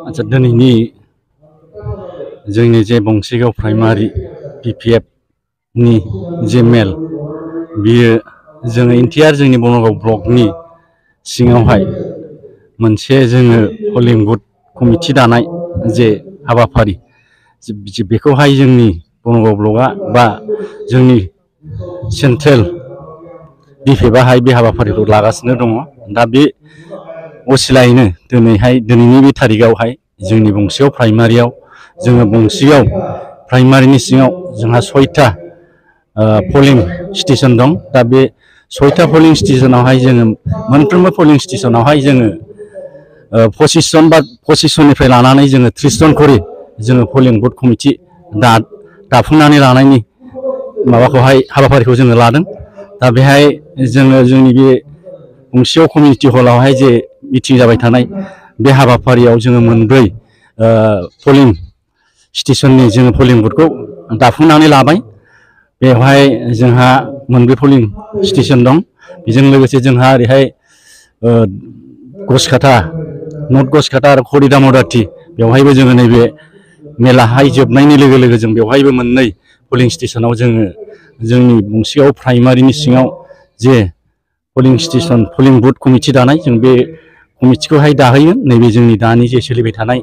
आच्छा दिनैनि जोंनि जे बंसिगाव प्राइमारि BPF नि जे मेल बियो जोङो इन्टियार जोंनि बनगाव ब्लकनि सिङावहाय मोनसे जोङो पलिं बुथ कमिटि दानाय जे हाबाफारि बेखौहाय जोंनि बनगाव ब्लकआ बा जोंनि सेन्ट्रेल BPF बे हाबाफारिखौ लागासिनो दङ। दा बे असिलायैनो दिनैनि बे थारिखआवहाय जोंनि बंसिगाव प्राइमारियाव जोङो बंसिगाव प्राइमारिनि सिङाव जोंहा 6टा पलिं स्टेशन दं। दा बे 6टा पलिं स्टेशनावहाय जोङो मोनफ्रोमबो पलिं स्टेशनावहाय जोङो 25 जन बा 25 जननिफ्राय लानानै जोङो 30 जन खरि जोङो पलिं बुथ कमिटि दाफुंनानै लानायनि माबाखौहाय हाबाफारिखौ जोङो लादों। दा बेहाय जोङो जोंनि बे बंसिगाव कमिउनिटि हलावहाय जे मिटिं जाबाय थानाय बे हाबाफारियाव जोङो मोनब्रै पलिं स्टेशननि जोङो पलिं बुथखौ दाफुंनानै लाबाय। बेवहाय जोंहा मोनब्रै पलिं स्टेशन दं। बेजों लोगोसे जोंहा ओरैहाय गसकाटा नर्थ गसकाटा आरो खरि दामोदारथि बेवहायबो जोङो नैबे मेलाहाय जोबनायनि लोगो लोगो जों बेवहायबो मोननै पलिं स्टेशनाव जोङो जोंनि बंसिगाव प्राइमारिनि सिङाव जे पलिं स्टेशन पलिं बुथ कमिटि दानाय जों बे कमिटिखौहाय दाहैगोन नैबे जोंनि दानि जे सोलिबाय थानाय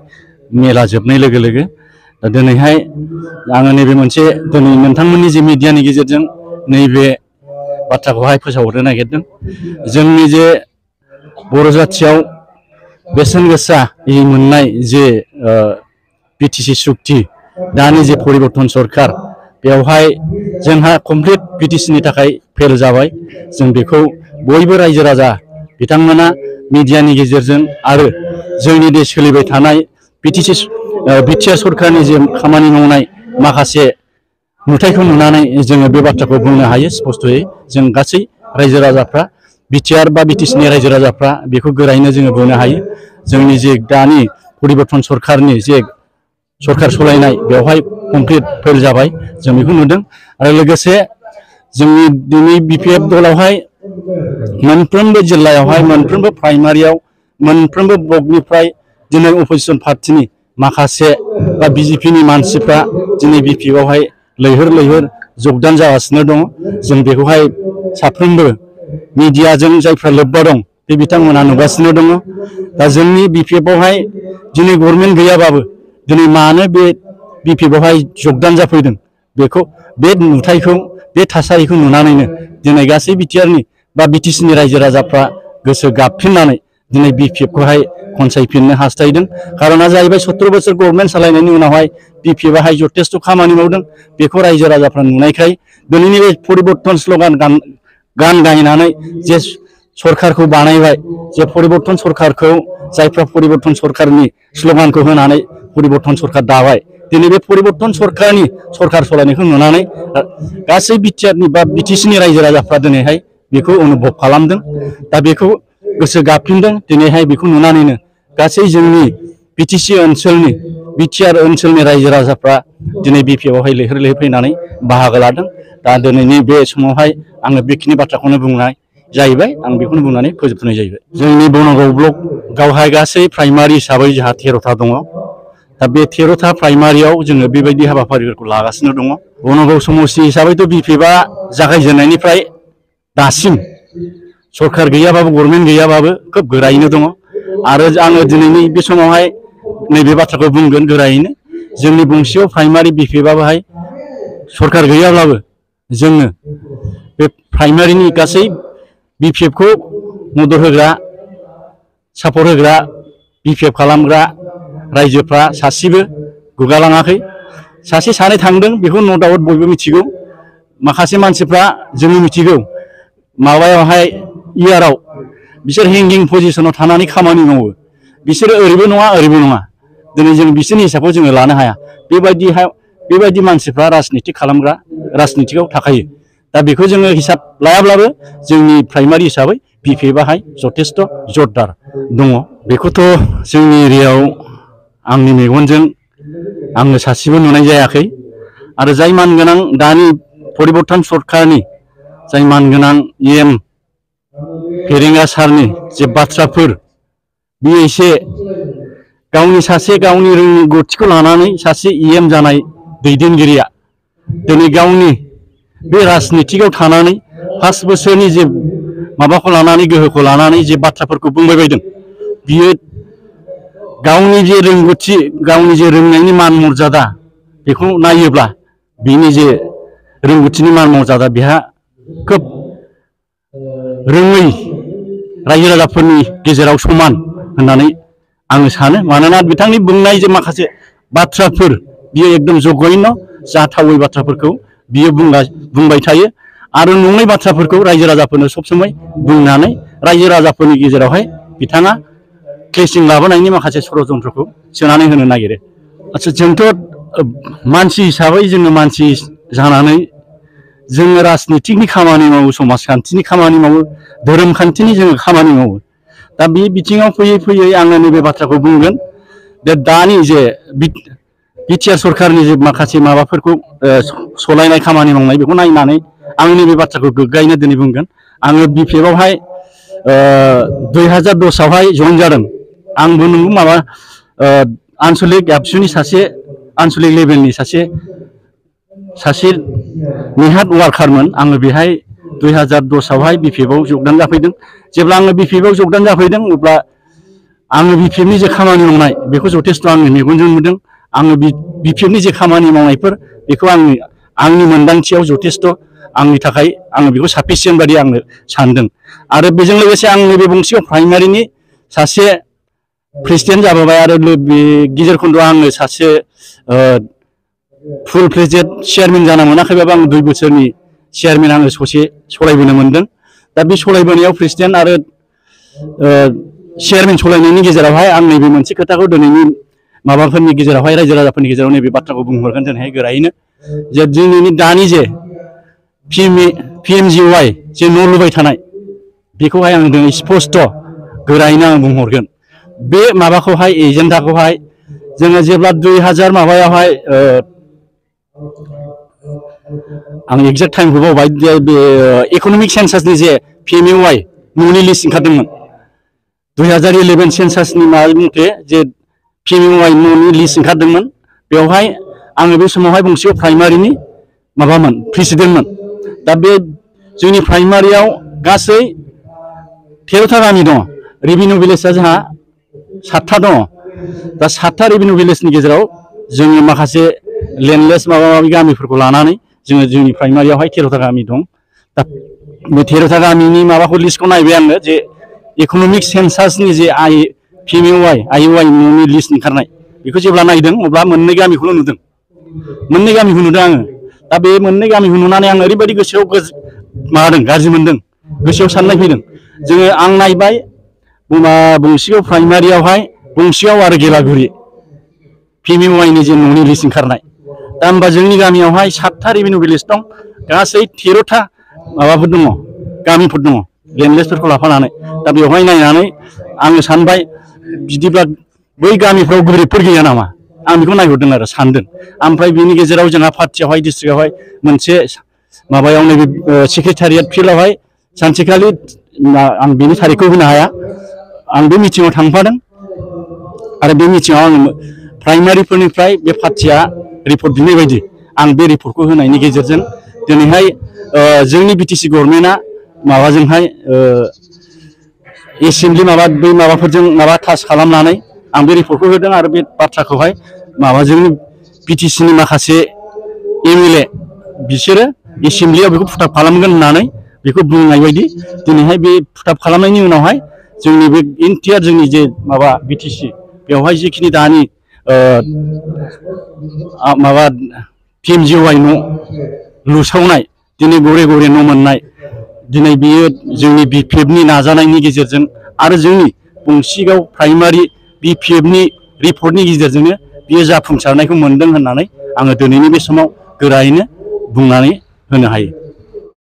मेला जोबनाय लोगो लोगो। दा दिनैहाय आङो नैबे मोनसे दिनै नोंथांमोननि जे मिडियानि गेजेरजों नैबे बाथ्राखौहाय फोसावहरनो नागिरदों। जोंनि जे बर' जाथियाव बेसेन गोसायै मोननाय जे BTC सुक्ति दानि जे परिबर्तन सरखार बेवहाय जोंहा कमप्लिट BTC नि थाखाय फेल जाबाय। जों बेखौ बयबो रायजो राजा बिथांमोना मिडियानि गेजेरजों आरो जोंनि दे सोलिबाय थानाय BTR सरखारनि जे खामानि मावनाय माखासे नुथायखौ नुनानै जोङो बे बाथ्राखौ बुंनो हायो स्पष्टयै। जों गासै रायजो राजाफ्रा BTR बा BTC नि रायजो राजाफ्रा बेखौ गोरायैनो जोङो बुंनो हायो। जोंनि जे दानि परिबर्तन सरखारनि जे सरखार सलायनाय बेवहाय कमप्लिट फेल जाबाय जों बेखौ नुदों। आरो लोगोसे जोंनि दिनै BPF दलावहाय मोनफ्रोमबो जिल्लायावहाय मोनफ्रोमबो प्राइमारियाव मोनफ्रोमबो ब्लकनिफ्राय दिनै अपोजिसन पार्टिनि माखासे बा BJP नि मानसिफ्रा दिनै BPF आवहाय लैहोर लैहोर जगदान जागासिनो दङ। जों बेखौहाय साफ्रोमबो मिडियाजों जायफ्रा लोब्बा दं बे बिथांमोना नुगासिनो दङ। दा जोंनि BPF आवहाय दिनै गभर्नमेन्ट गैयाबाबो दिनै मानो बे BPF आवहाय जगदान जाफैदों बेखौ बे नुथायखौ बे थासारिखौ नुनानैनो दिनै गासै BTR नि बा BTC नि रायजो राजाफ्रा गोसो गाबफिननानै दिनै BPF खौहाय खनसायफिननो हास्थायदों। खारना जाहैबाय 17 बोसोर गभर्नमेन्ट सालायनायनि उनावहाय BPF आवहाय जथेस्थ' खामानि मावदों। बेखौ रायजो राजाफ्रा नुनायखाय दिनैनि बे परिबर्तन स्ल'गान गान गायनानै जे सरखारखौ बानायबाय जे परिबर्तन सरखारखौ जायफ्रा परिबर्तन सरखारनि स्ल'गानखौ होनानै परिबर्तन सरखार दाबाय दिनै बे परिबर्तन सरखारनि सरखार सलायनायखौ नुनानै गासै BTR नि बा BTC नि रायजो राजाफ्रा दिनैहाय बेखौ अनुभब खालामदों। दा बेखौ गोसो गाबफिनदों। दिनैहाय बेखौ नुनानैनो गासै जोंनि BTC ओनसोलनि BTR ओनसोलनि रायजो राजाफ्रा दिनै BPF आवहाय लैहोर लैहोर फैनानै बाहागो लादों। दा दिनैनि बे समावहाय आङो बेखिनि बाथ्राखौनो बुंनाय जाहैबाय। आं बेखौनो बुंनानै फोजोबनाय जाहैबाय। जोंनि बनगाव ब्लक गावहाय गासै प्राइमारि हिसाबै जोंहा 13टा दङ। दा बे 13टा प्राइमारियाव जोङो बेबायदि हाबाफारिफोरखौ लागासिनो दङ। बनगाव समस्ति हिसाबैथ' BPF आ जागायजेननायनिफ्राय दासिम सरखार गैयाबाबो गभर्नमेन्ट गैयाबाबो खोब गोरायैनो दङ। आरो आङो दिनैनि बे समावहाय नैबे बाथ्राखौ बुंगोन गोरायैनो जोंनि बंसिगाव प्राइमारि BPF आवहाय सरखार गैयाब्लाबो जोङो बे प्राइमारिनि गासै BPF खौ मदद होग्रा सापर्ट होग्रा BPF खालामग्रा रायजोफ्रा सासेबो गुगालाङाखै। सासे सानै थांदों बेखौ न' डाउट बयबो मिथिगौ। माखासे मानसिफ्रा जोङो मिथिगौ माबायावहाय इयाराव बिसोर हेंगिं पजिशनाव थानानै खामानि मावो। बिसोरो ओरैबो नङा ओरैबो नङा। दिनै जों बिसोरनि हिसाबखौ जोङो लानो हाया। बेबायदि मानसिफ्रा राजनिति खालामग्रा राजनितिआव थाखायो। दा बेखौ जोङो हिसाब लायाब्लाबो जोंनि प्राइमारि हिसाबै BPF आवहाय जथेस्थ' जरदार दङ। बेखौथ' जोंनि एरियायाव आंनि मेगनजों आङो सासेबो नुनाय जायाखै। आरो जाय मानगोनां दानि परिबर्तन सरखारनि जाय मानगोनां EM फेरेंगा सारनि जे बाथ्राफोर बे एसे गावनि सासे गावनि रोंगौथिखौ लानानै सासे EM जानाय दैदेनगिरिया दिनै गावनि बे राजनितिकआव थानानै 5 बोसोरनि जे माबाखौ लानानै गोहोखौ लानानै जे बाथ्राफोरखौ बुंबाय बायदों बियो गावनि जे रोंगौथि गावनि जे रोंनायनि मान मर्यादा बेखौ नायोब्ला बिनि जे रोंगौथिनि मान मर्यादा बेहा खोब रोङै रायजो राजाफोरनि गेजेराव समान होननानै आङो सानो मानोना बिथांनि बुंनाय जे माखासे बाथ्राफोर बियो एकदम जघन्य जाथावै बाथ्राफोरखौ बियो बुंबाय थायो आरो नङै बाथ्राफोरखौ रायजो राजाफोरनो सब समय बुंनानै रायजो राजाफोरनि गेजेरावहाय बिथाङा क्लेशिं लाबोनायनि माखासे षड़यन्त्रखौ सोनानै होनो नागिरो। आच्ছা जोंथ' मानसि हिसाबै जोङो मानसि जानानै जोङो राजनितिकनि खामानि मावो समाजखान्थिनि खामानि मावो धोरोम खान्थिनि जोङो खामानि मावो दा बे बिथिङाव फैयै फैयै आङो नैबे बाथ्राखौ बुंगोन जे दानि जे बिटिआर सरकारनि जे माखासे माबाफोरखौ सलायनाय खामानि मावनाय बेखौ नायनानै आं नैबे बाथ्राखौ गोग्गायैनो दिनै बुंगोन आङो BPFआवहाय 2010 आवहाय जइन जादों आंबो नंगौ माबा आन्चलिक एबसुनि सासे आन्चलिक लेभेलनि सासे नेहाद वार्कारमोन आङो बेहाय 2010 आवहाय BPFआव जगदान जाफैदों जेब्ला आङो BPFआव जगदान जाफैदों अब्ला आङो BPFनि जे खामानि मावनाय बेखौ जथेस्थ' आङो मेगनजों नुदों आङो BPFनि जे खामानि मावनायफोर बेखौ आंनि मोनदांथियाव जथेस्थ' आंनि थाखाय आङो बेखौ साफिसियेन्ट बादि आङो सानदों आरो बेजों लोगोसे आं नैबे बंसिगाव प्राइमारिनि सासे प्रेसिडेन्ट जाबोबाय आरो बे गेजेर खन्द'आव आङो सासे फुल प्लेजेड चेयारमेन जानो मोनाखैबाबो आं 2 बोसोरनि चेयारमेन आङो ससे सलायबोनो मोनदों दा बे सलायबोनायाव प्रेसिडेन्ट आरो चेयारमेन सलायनायनि गेजेरावहाय आं नैबे मोनसे खोथाखौ दिनैनि माबाफोरनि गेजेरावहाय रायजो राजाफोरनि गेजेराव नैबे बाथ्राखौ बुंहरगोन दिनैहाय गोरायैनो जे दिनैनि दानि जे PMGY जे न' लुबाय थानाय बेखौहाय आं दिनै स्पष्ट गोरायैनो आं बुंहरगोन बे माबाखौहाय एजेन्डाखौहाय जोङो जेब्ला 2000 माबायावहाय आं एक्जेक्ट टाइमखौ बावबाय बे इक'नमिक सेन्सासनि जे PMUY न'नि लिस्ट ओंखारदोंमोन 2011 सेन्सासनि माबा मथे जे PMUY न'नि लिस्ट ओंखारदोंमोन बेवहाय आङो बे समावहाय बंसिगाव प्राइमारिनि माबामोन प्रेसिडेन्टमोन दा बे जोंनि प्राइमारियाव गासै 13था गामि दङ रेभिनिउ भिलेजआ जोंहा 7था दङ दा 7था रेभिनिउ भिलेजनि गेजेराव जोङो माखासे लेन्डलेस माबा माबि गामिफोरखौ लानानै जोङो जोंनि प्राइमारियावहाय 13था गामि दं दा बे 13था गामिनि माबाखौ लिस्टखौ नायबाय आङो जे इक'नमिक सेन्सासनि जे PMUY न'नि लिस्ट ओंखारनाय बेखौ जेब्ला नायदों अब्ला मोननै गामिखौल' नुदों आङो दा बे मोननै गामिखौ नुनानै आं ओरैबायदि गोसोआव माबादों गाज्रि मोनदों गोसोआव साननाय फैदों जोङो आं नायबाय बंसिगाव प्राइमारियावहाय बंसिगाव आरो गेलागुरि PMUYनि जे न'नि लिस्ट ओंखारनाय दा होमबा जोंनि गामियावहाय 7था रेभिनिउ भिलेज दं गासै 13था माबाफोर दङ गामिफोर दङ लेन्डलेसफोरखौ लाफानानै दा बेवहाय नायनानै आङो सानबाय बिदिब्ला बै गामिफ्राव गोरिबफोर गैया नामा आं बेखौ नायहरदों आरो सानदों ओमफ्राय बिनि गेजेराव जोंहा पार्टियावहाय डिस्ट्रिक्टआवहाय मोनसे माबायाव नैबे सेक्रेटारियेट फिल्डआवहाय सानसेखालि आं बिनि थारिखखौ होनो हाया आं बे मिटिङाव थांफादों आरो बे मिटिङाव आङो प्राइमारिफोरनिफ्राय बे पार्टिया रिपर्ट बिनाय बायदि आं बे रिपर्टखौ होनायनि गेजेरजों दिनैहाय जोंनि BTC गभर्नमेन्टआ माबाजोंहाय एसेमब्लि बै माबाफोरजों टाच खालामनानै आं बे रिपर्टखौ होदों आरो बे बाथ्राखौहाय जोंनि BTCनि माखासे MLA बिसोरो एसेमब्लियाव बेखौ फुटाब खालामगोन होननानै बेखौ बुंनाय बायदि दिनैहाय बे फुटाब खालामनायनि उनावहाय जोंनि बे इन्टियार जोंनि जे माबा BTC बेवहाय जिखिनि दानि माबा PMGY न' लुसावनाय दिनै गरे गरे न' मोननाय दिनै बियो जोंनि BPFनि नाजानायनि गेजेरजों आरो जोंनि बंसिगाव प्राइमारि BPFनि रिपर्टनि गेजेरजोंनो बियो जाफुंसारनायखौ मोनदों होननानै आङो दिनैनि बे समाव गोरायैनो बुंनानै होनो हायो।